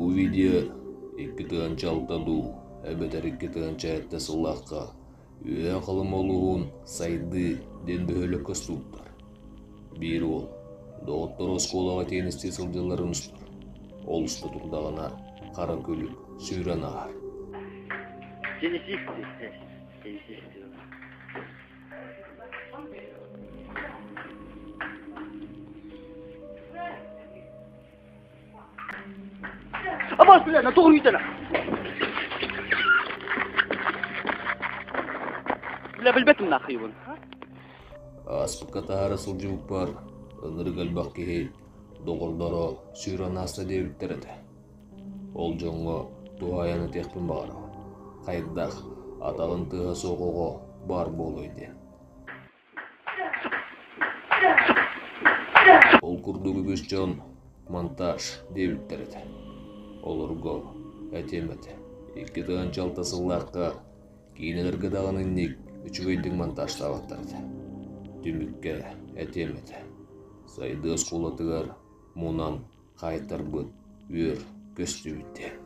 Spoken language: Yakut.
Бу видео 2006 дуу, эбэтэр 2007 сыллаахха Үөһээ Халыма улууһун Сайдыы диэн бөһүөлэккэ устубуттар. Биир уол доҕотторо оскуолаҕа теннистии сылдьалларын устар. Ол уста турдаҕына хара күлүк сүүрэн ааһар. Теннисист Теннисист Абаас билэн, тоҕо үйтэнэ. Бля, билбэтим нахуйбун. Ааспыкка таһаара сылдьыбыппар ынырык элбэх киһи доҕордоро сүүрэн ааста диэбиттэр этэ. Ол дьоҥҥо туһаайан этиэхпин баҕарабын. Хайдах атаҕын тыаһа суох оҕо баар буолуой диэн. Ол курдук үгүс дьон «монтаж» диэбиттэр этэ. Олорго этиэм этэ, 2006 сыллаахха киинэлэргэ даҕаны инник үчүгэйдик монтажтаабаттар этэ. Түмүккэ этиэм этэ, сайдыы оскуолатыгар мунан хаайтарбыт үөр көстүбүт диэн.